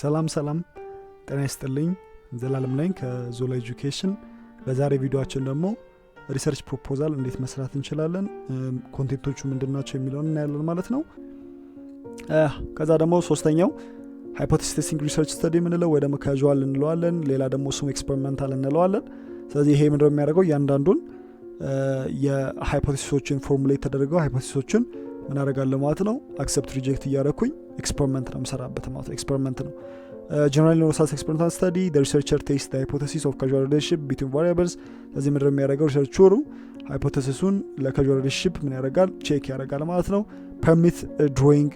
ሰላም ሰላም፣ ጤና ይስጥልኝ። ዘላለም ነኝ ከዞላ Education። በዛሬ ቪዲዮአችን ደግሞ research proposal እንዴት መስራት እንችላለን፣ content ኦቹ ምንድን ናቸው የሚለውን እናያለን ማለት ነው። ከዛ ደግሞ ሶስተኛው hypothesis testing research study የምንለው ወይ ደግሞ causal እንለዋለን። ሌላ ደግሞ ስሙ experimental እንለዋለን። ስለዚህ ይሄ ምንድነው የሚያደርገው? እያንዳንዱን የ hypothesis ኦችን formulate ተደርገው hypothesis ኦችን ምን አደርጋለሁ ማለት ነው፣ accept reject እያደረኩኝ experiment ነው የምሰራበት ማለት ነው። Experiment ነው። Generally known as experimental study, researcher test hypothesis of causal relationship between variables። ስለዚህ ምንድነው የሚያደርገው? Researcher ኡ hypothesis ኡን ለ causal relationship ምን ያደርጋል? Check ያደርጋል ማለት ነው። Permit drawing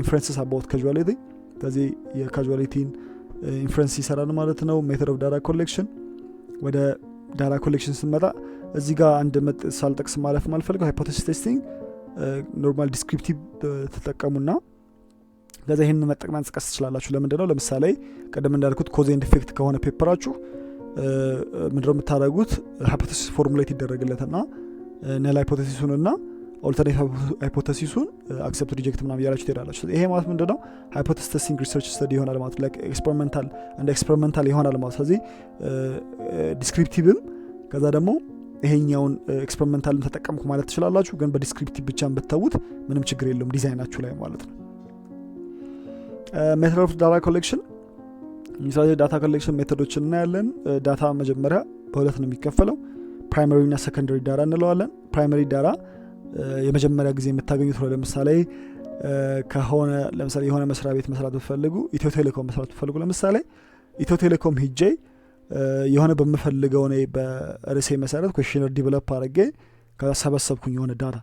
inferences about causality። ስለዚህ የ causality ን inference ይሰራል ማለት ነው። Method of data collection። ወደ data collection ስንመጣ እዚህ ጋር አንድ ሳልጠቅስ ማለፍ ማልፈልገው hypothesis testing normal descriptive ትጠቀሙና ከዛ ይህንን መጠቀም ማንቀሳቀስ ትችላላችሁ። ለምንድን ነው? ለምሳሌ ቅድም እንዳልኩት cause and effect ከሆነ paper ኣችሁ ምንድነው የምታደርጉት? Hypothesis formulate ይደረግለትና null hypothesis ኡን እና alternate hypothesis ኡን accept reject ምናምን እያላችሁ ትሄዳላችሁ። ይሄ ማለት ምንድን ነው? Hypothesis testing research study ይሆናል ማለት experimental እንደ experimental ይሆናል ማለት። ስለዚህ descriptive ም ከዛ ደግሞ ይሄኛውን experimental ም ተጠቀምኩ ማለት ትችላላችሁ። ግን በ descriptive ብቻ ብትተዉት ምንም ችግር የለውም ዲዛይናችሁ ላይ ማለት ነው። Method of data collection። ስለዚህ data collection method ኦችን እናያለን። Data መጀመሪያ በሁለት ነው የሚከፈለው፣ primary እና secondary data እንለዋለን። Primary data የመጀመሪያ ጊዜ የምታገኙት ነው። ለምሳሌ ከሆነ ለምሳሌ የሆነ መስሪያ ቤት መስራት ብትፈልጉ፣ ኢትዮ ቴሌኮም መስራት ብትፈልጉ፣ ለምሳሌ ኢትዮ ቴሌኮም ሂጄ የሆነ በምፈልገው እኔ በርዕሴ መሰረት questionnaire develop አድርጌ ከዛ ሰበሰብኩኝ የሆነ data።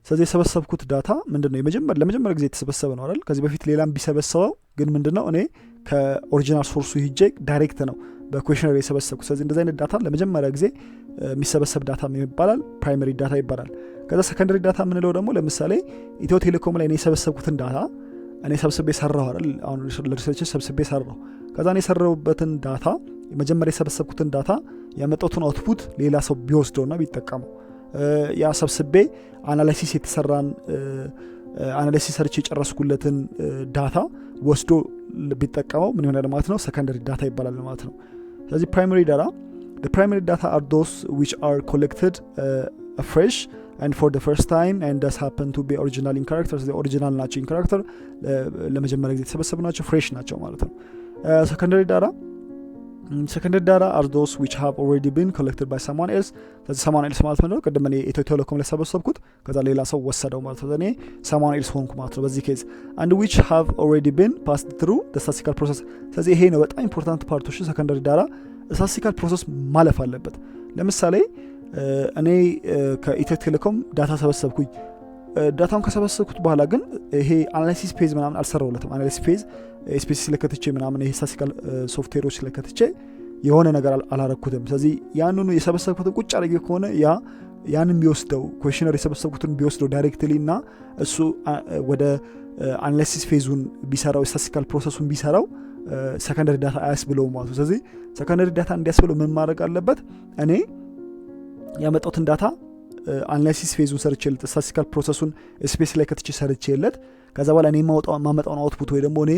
ስለዚህ የሰበሰብኩት data ምንድን ነው? ለመጀመሪያ ጊዜ የተሰበሰበ ነው አይደል? ከዚህ በፊት ሌላም ቢሰበሰበው ግን ምንድን ነው፣ እኔ ከ original source ኡ ሂጄ direct ነው በ questionnaire የሰበሰብኩት። ስለዚህ እንደዚህ አይነት data ለመጀመሪያ ጊዜ የሚሰበሰብ data ይባላል፣ primary data ይባላል። ከዛ secondary data የምንለው ደግሞ ለምሳሌ ኢትዮ ቴሌኮም ላይ እኔ የሰበሰብኩትን data እኔ ሰብስቤ ሰራሁ አይደል? አሁን ለ research ሰብስቤ ሰራሁ። ከዛ እኔ የሰራሁበትን data፣ መጀመሪያ የሰበሰብኩትን data ያመጣሁትን output ሌላ ሰው ቢወስደውና ቢጠቀመው፣ ያ ሰብስቤ analysis የተሰራን analysis ሰርቼ የጨረስኩለትን data ወስዶ ቢጠቀመው ምን ይሆናል ማለት ነው? Secondary data ይባላል ማለት ነው። ስለዚህ primary data are those which are collected fresh and for the first time and does happen to be original in character። ስለዚህ original ናቸው in character፣ ለመጀመሪያ ጊዜ የተሰበሰቡ ናቸው፣ fresh ናቸው ማለት ነው። Secondary data are those which have already been collected by someone else። ስለዚህ someone else ማለት ምንድነው? ቅድም እኔ ኢትዮ ቴሌኮም ላይ ሰበሰብኩት፣ ከዛ ሌላ ሰው ወሰደው ማለት ነው። እኔ someone else ሆንኩ ማለት ነው በዚህ case፣ and which have already been passed through statistical process። ስለዚህ ይሄ ነው በጣም important part ኦች። Secondary data statistical process ማለፍ አለበት። ለምሳሌ እኔ ከኢትዮ ቴሌኮም data ሰበሰብኩኝ። Data ውን ከሰበሰብኩት በኋላ ግን ይሄ analysis phase ምናምን አልሰራሁለትም። Analysis phase SPSS ላይ ከትቼ ምናምን ይሄ statistical software ኦች ላይ ከትቼ የሆነ ነገር አላረኩትም። ስለዚህ ያንኑ የሰበሰብኩትን ቁጭ አድርጌ ከሆነ ያንን ቢወስደው፣ questionnaire የሰበሰብኩትን ቢወስደው directly እና እሱ ወደ analysis phase ኡን ቢሰራው፣ statistical process ኡን ቢሰራው secondary data አያስብለውም ማለት ነው። ስለዚህ secondary data እንዲያስብለው ምን ማድረግ አለበት? እኔ ያመጣሁትን data analysis phase ኡን ሰርቼለት፣ statistical process ኡን SPSS ላይ ከትቼ ሰርቼለት፣ ከዛ በኋላ እኔ ማመጣውን output ወይ ደግሞ እኔ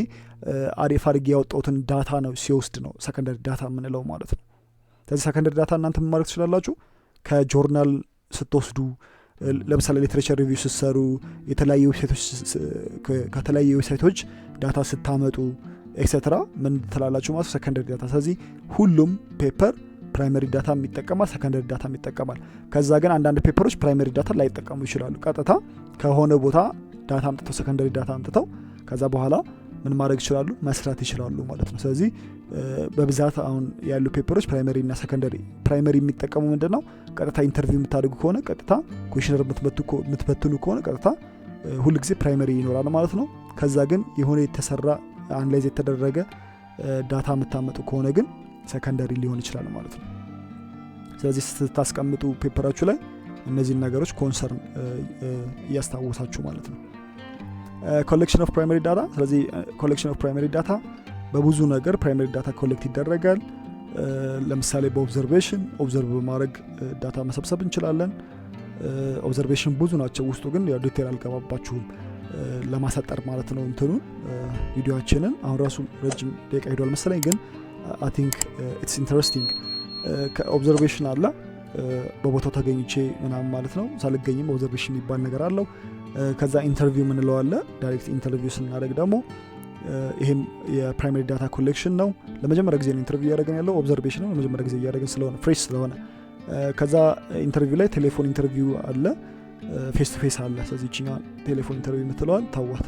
አሪፍ አድርጌ ያወጣሁትን data ነው ሲወስድ ነው secondary data የምንለው ማለት ነው። ስለዚህ secondary data እናንተ ምን ማድረግ ትችላላችሁ? ከጆርናል ስትወስዱ፣ ለምሳሌ literature review ስትሰሩ፣ የተለያዩ website ኦች ከተለያዩ website ኦች data ስታመጡ etcetera ምን ትላላችሁ ማለት secondary data። ስለዚህ ሁሉም paper primary data ይጠቀማል፣ secondary data ይጠቀማል። ከዛ ግን አንዳንድ paper ኦች primary data ላይጠቀሙ ይችላሉ። ቀጥታ ከሆነ ቦታ data አምጥተው፣ secondary data አምጥተው ከዛ በኋላ ምን ማድረግ ይችላሉ? መስራት ይችላሉ ማለት ነው። ስለዚህ በብዛት አሁን ያሉ paper ኦች primary እና secondary። Primary የሚጠቀሙ ምንድን ነው? ቀጥታ interview የምታደርጉ ከሆነ፣ ቀጥታ questionnaire የምትበትኑ ከሆነ ቀጥታ ሁል ጊዜ primary ይኖራል ማለት ነው። ከዛ ግን የሆነ የተሰራ analyze የተደረገ data የምታመጡ ከሆነ ግን secondary ሊሆን ይችላል ማለት ነው። ስለዚህ ስታስቀምጡ paper ኣችሁ ላይ እነዚህን ነገሮች concern እያስታወሳችሁ ማለት ነው። Collection of primary data። ስለዚህ collection of primary data በብዙ ነገር primary data collect ይደረጋል። ለምሳሌ በ observation፣ observe በማድረግ data መሰብሰብ እንችላለን። Observation ብዙ ናቸው ውስጡ ግን ያው detail አልገባባችሁም። ለማሳጠር ማለት ነው እንትኑን ቪዲዮችንን። አሁን ራሱ ረጅም ደቂቃ ሄዷል መሰለኝ፣ ግን I think it's interesting። ከ observation አለ፣ በቦታው ተገኝቼ ምናምን ማለት ነው። ሳልገኝም observation የሚባል ነገር አለው። ከዛ interview የምንለው አለ። Direct interview ስናደርግ ደግሞ ይሄም የ primary data collection ነው። ለመጀመሪያ ጊዜ ነው interview እያደረግን ያለው። Observation ነው ለመጀመሪያ ጊዜ እያደረግን ስለሆነ፣ fresh ስለሆነ። ከዛ interview ላይ telephone interview አለ፣ face to face አለ። ስለዚህ ይችኛ telephone interview የምትለዋል ታዋት።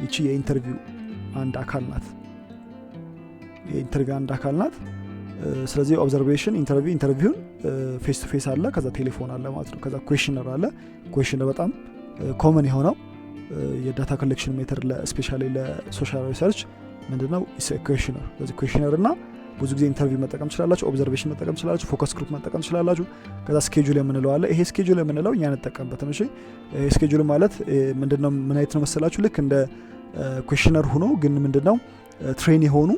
ይቺ የ interview አንድ አካል ናት። የ interview አንድ አካል ናት። ስለዚህ observation፣ interview፣ interview ን face to face አለ፣ ከዛ ቴሌፎን አለ ማለት ነው። ከዛ questionnaire አለ። Questionnaire በጣም common የሆነው የ data collection method especially ለ social research ምንድነው? Questionnaire። ስለዚህ questionnaire እና ብዙ ጊዜ interview መጠቀም ትችላላችሁ፣ observation መጠቀም ትችላላችሁ፣ focus group መጠቀም ትችላላችሁ። ከዛ schedule የምንለው አለ። ይሄ schedule የምንለው እኛ አንጠቀምበትም። እሺ፣ schedule ማለት ምንድነው? ምን አይነት ነው መሰላችሁ? ልክ እንደ questionnaire ሆኖ ግን ምንድነው፣ train የሆኑ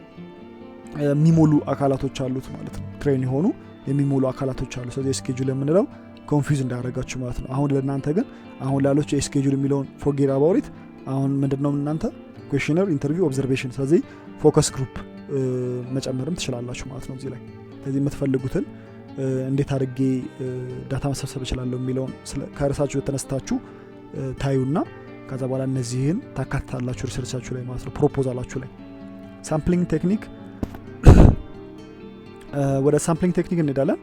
የሚሞሉ አካላቶች አሉት ማለት ነው። Train የሆኑ የሚሞሉ አካላቶች አሉ። ስለዚህ schedule የምንለው confuse እንዳያደርጋችሁ ማለት ነው። አሁን ለእናንተ ግን አሁን ላሎች የ schedule የሚለውን forget about it። አሁን ምንድነው እናንተ questionnaire፣ interview፣ observation። ስለዚህ focus group መጨመርም ትችላላችሁ ማለት ነው እዚህ ላይ። ስለዚህ የምትፈልጉትን እንዴት አድርጌ data መሰብሰብ እችላለሁ የሚለውን ከርዕሳችሁ ተነስታችሁ ታዩና ከዛ በኋላ እነዚህን ታካትታላችሁ research ኣችሁ ላይ ማለት ነው፣ proposal ኣችሁ ላይ። Sampling technique፣ ወደ sampling technique እንሄዳለን።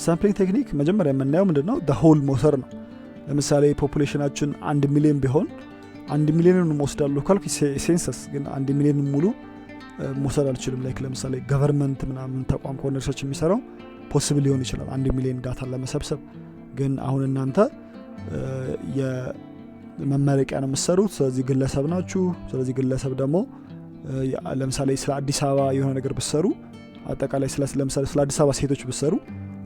Sampling technique መጀመሪያ የምናየው ምንድነው? Whole መውሰድ ነው። ለምሳሌ population ኣችን 1 ሚሊዮን ቢሆን 1 ሚሊዮንን ወስዳለሁ ካልኩ census ግን 1 ሚሊዮን ሙሉ መውሰድ አልችልም። Like ለምሳሌ government ምናምን ተቋም ከሆነ research የሚሰራው possible ሊሆን ይችላል 1 ሚሊዮን data ለመሰብሰብ። ግን አሁን እናንተ የመመረቂያ ነው የምትሰሩት። ስለዚህ ግለሰብ ናችሁ። ስለዚህ ግለሰብ ደግሞ ለምሳሌ ስለ አዲስ አበባ የሆነ ነገር ብትሰሩ፣ አጠቃላይ ለምሳሌ ስለ አዲስ አበባ ሴቶች ብትሰሩ፣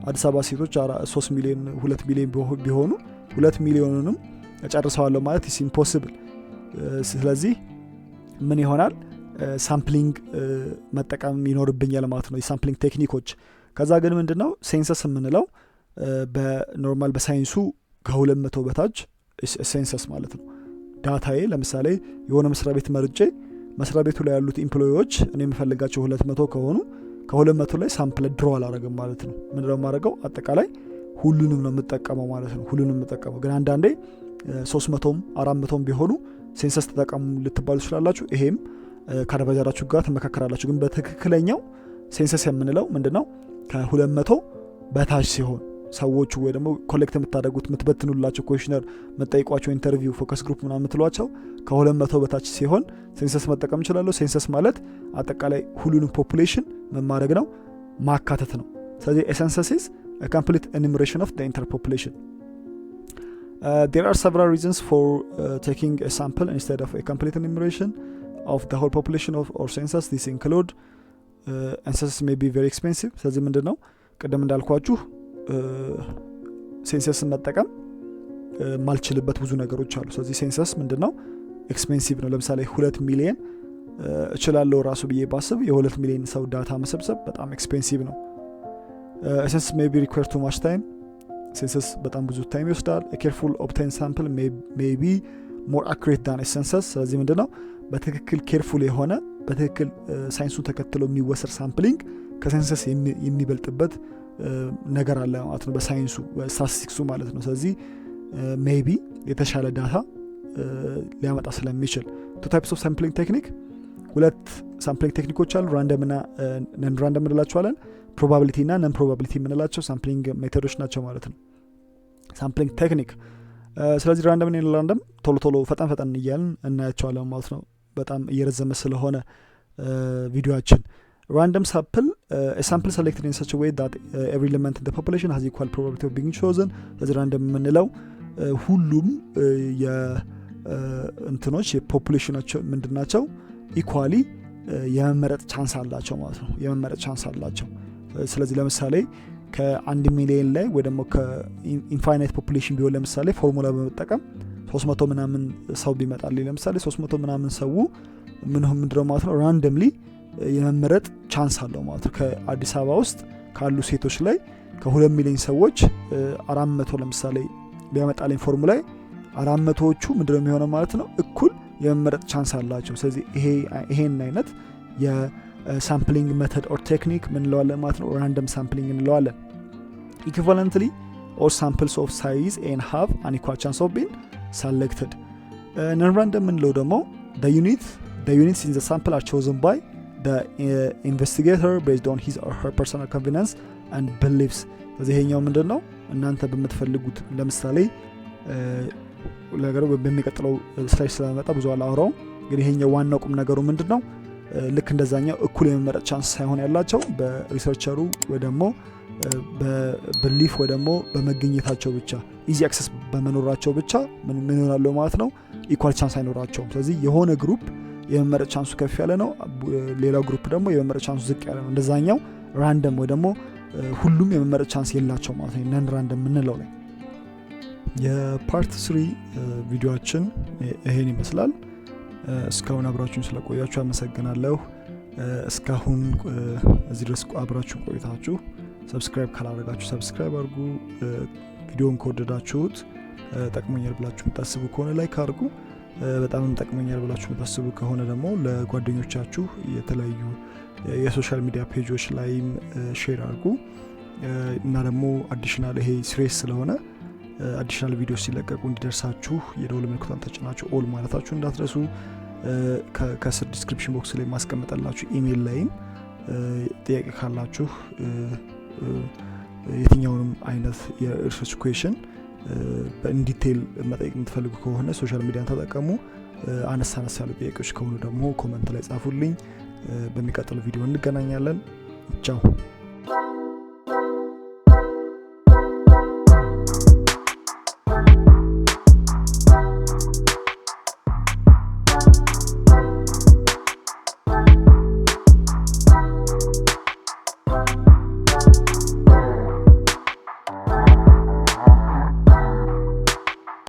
አዲስ አበባ ሴቶች 3 ሚሊዮን፣ 2 ሚሊዮን ቢሆኑ 2 ሚሊዮኑንም እጨርሰዋለሁ ማለት is impossible። ስለዚህ ምን ይሆናል? Sampling መጠቀም ይኖርብኛል ማለት ነው፣ የ sampling technique ኦች። ከዛ ግን ምንድን ነው census የምንለው? በ normal በሳይንሱ ከ200 በታች census ማለት ነው። Data ዬ ለምሳሌ የሆነ መስሪያ ቤት መርጬ መስሪያ ቤቱ ላይ ያሉት employee ዎች እኔ የምፈልጋቸው 200 ከሆኑ ከ200 ላይ sample draw አላረግም ማለት ነው። ምንድነው የማደርገው? አጠቃላይ ሁሉንም ነው የምጠቀመው ማለት ነው። ሁሉንም የምጠቀመው ግን አንዳንዴ 300ም 400ም ቢሆኑ census ተጠቀሙ ልትባሉ ትችላላችሁ። ይሄም ከ advisor ኣችሁ ጋር ትመካከራላችሁ። ግን በትክክለኛው census የምንለው ምንድነው? ከ200 በታች ሲሆን ሰዎቹ ወይ ደግሞ collect የምታደርጉት፣ የምትበትኑላቸው questionnaire፣ የምትጠይቋቸው interview፣ focus group ምናምን የምትሏቸው ከ200 በታች ሲሆን census መጠቀም እችላለሁ። Census ማለት አጠቃላይ ሁሉንም population ምን ማድረግ ነው? ማካተት ነው። ስለዚህ census is complete enumeration of entire population። There are several reasons for taking a sample instead of a complete enumeration of the whole population of or census. This include census may be very expensive። ስለዚህ ምንድን ነው፣ ቅድም እንዳልኳችሁ census ን መጠቀም ማልችልበት ብዙ ነገሮች አሉ። ስለዚህ census ምንድን ነው? Expensive ነው። ለምሳሌ 2 ሚሊየን እችላለሁ ራሱ ብዬ ባስብ የ2 ሚሊዮን ሰው data መሰብሰብ በጣም expensive ነው። Census may be require too much time። Census በጣም ብዙ time ይወስዳል። Careful obtained sample may be more accurate than census። ስለዚህ ምንድን ነው፣ በትክክል careful የሆነ፣ በትክክል ሳይንሱን ተከትሎ የሚወሰድ sampling ከ census የሚበልጥበት ነገር አለ ማለት ነው፣ በሳይንሱ በስታቲስቲክሱ ማለት ነው። ስለዚህ maybe የተሻለ data ሊያመጣ ስለሚችል። Two types of sampling technique፣ ሁለት sampling technique ኦች አሉ። Random እና non random እንላቸዋለን። Probability እና non probability የምንላቸው sampling method ኦች ናቸው ማለት ነው። Sampling technique። ስለዚህ random፣ non random ቶሎ ቶሎ ፈጠን ፈጠን እያልን እናያቸዋለን ማለት ነው፣ በጣም እየረዘመ ስለሆነ ቪዲዮአችን። Random sample, sample selected in such way that every element in population has equal probability of being chosen። ስለዚህ random የምንለው ሁሉም የእንትኖች የ population ኦች ምንድን ናቸው? Equally የመመረጥ chance አላቸው ማለት ነው። የመመረጥ chance አላቸው። ስለዚህ ለምሳሌ ከ1 ሚሊየን ላይ ወይ ደግሞ ከ infinite population ቢሆን ለምሳሌ ፎርሙላ በመጠቀም 300 ምናምን ሰው ቢመጣልኝ ለምሳሌ 300 ምናምን ሰው ምን ምንድነው ማለት ነው፣ randomly የመመረጥ chance አለው ማለት ነው። ከአዲስ አበባ ውስጥ ካሉ ሴቶች ላይ ከ2 ሚሊዮን ሰዎች 400 ለምሳሌ ቢያመጣልኝ ፎርሙላ 400ዎቹ ምንድነው የሚሆነው ማለት ነው? እኩል የመመረጥ chance አላቸው። ስለዚህ ይሄን አይነት የ sampling method or technique ምን እንለዋለን ማለት ነው? Random sampling እንለዋለን። Equivalently, all samples of size n have an equal chance of being selected. Non random የምንለው ደግሞ the units in the sample are chosen by the investigator based on his or her personal convenience and beliefs. ስለዚህ ይሄኛው ምንድን ነው? እናንተ በምትፈልጉት፣ ለምሳሌ ነገሩ በሚቀጥለው slide ስለመጣ ብዙ አላወራውም፣ ግን ይሄኛው ዋናው ቁም ነገሩ ምንድን ነው? ልክ እንደዛኛው እኩል የመመረጥ chance ሳይሆን ያላቸው በ researcher ኡ ወይ ደግሞ በ belief ወይ ደግሞ በመገኘታቸው ብቻ፣ easy access በመኖራቸው ብቻ ምን ይሆናሉ ማለት ነው? Equal chance አይኖራቸውም። ስለዚህ የሆነ group የመመረጥ chance ኡ ከፍ ያለ ነው፣ ሌላው group ደግሞ የመመረጥ chance ኡ ዝቅ ያለ ነው። እንደዛኛው random ወይ ደግሞ ሁሉም የመመረጥ chance የላቸውም ማለት ነው non random የምንለው ላይ። የ part 3 ቪዲዮአችን ይሄን ይመስላል። እስካሁን አብራችሁን ስለቆያችሁ አመሰግናለሁ። እስካሁን እዚህ ድረስ አብራችሁን ቆይታችሁ subscribe ካላደረጋችሁ subscribe አድርጉ። ቪዲዮን ከወደዳችሁት፣ ጠቅሞኛል ብላችሁ የምታስቡ ከሆነ like አድርጉ። በጣምም ጠቅሞኛል ብላችሁ የምታስቡ ከሆነ ደግሞ ለጓደኞቻችሁ የተለያዩ የ social media page ኦች ላይም share አድርጉ። እና ደግሞ additional ይሄ series ስለሆነ additional ቪዲዮ ሲለቀቁ እንዲደርሳችሁ የደወል ምልክቷን ተጭናችሁ all ማለታችሁ እንዳትረሱ። ከስር description box ላይ ማስቀመጠላችሁ ኢሜይል ላይም ጥያቄ ካላችሁ፣ የትኛውንም አይነት የ research question በ in detail መጠየቅ የምትፈልጉ ከሆነ social media ን ተጠቀሙ። አነስ አነስ ያሉ ጥያቄዎች ከሆኑ ደግሞ comment ላይ ጻፉልኝ። በሚቀጥለው ቪዲዮ እንገናኛለን። ቻው።